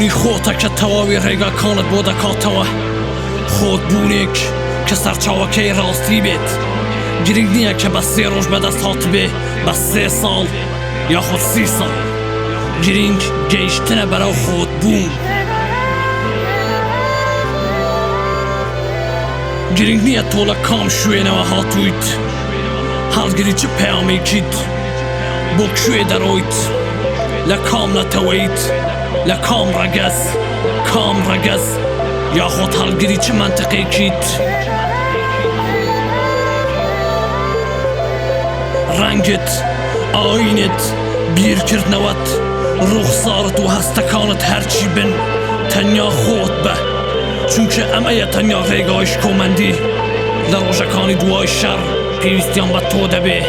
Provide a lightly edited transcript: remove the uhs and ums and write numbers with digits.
بوونی خۆتە کە تەواوی ڕێگاکانت بۆ دەکاتەوە. خۆت بوونێک کە سەرچاوەکەی ڕاستی بێت. گرنگ نییە کە بە سێ ڕۆژ بەدەست هاتبێ، بە سێ ساڵ یاخود سی ساڵ. گرنگ گەیشتنە بەرەو خۆت بوون. گرنگ نییە تۆ لە کام شوێنەوە هاتوویت، هەڵگری چ پەیامێکیت، بۆ کوێ دەڕۆیت، لە کام نەتەوەیت، لە کام ڕەگەز، کام ڕەگەز، یاخود هەڵگری چ مەنتقێکیت. ڕەنگت، ئایینت، بیرکردنەوەت، ڕووخسارت و هەستەکانت هەرچی بن، تەنیا خۆت بە. چونکە ئەمەیە تەنیا ڕێگای شکۆمەندی. لە ڕۆژەکانی دوای شەڕ پێویستیان بە تۆ دەبێ.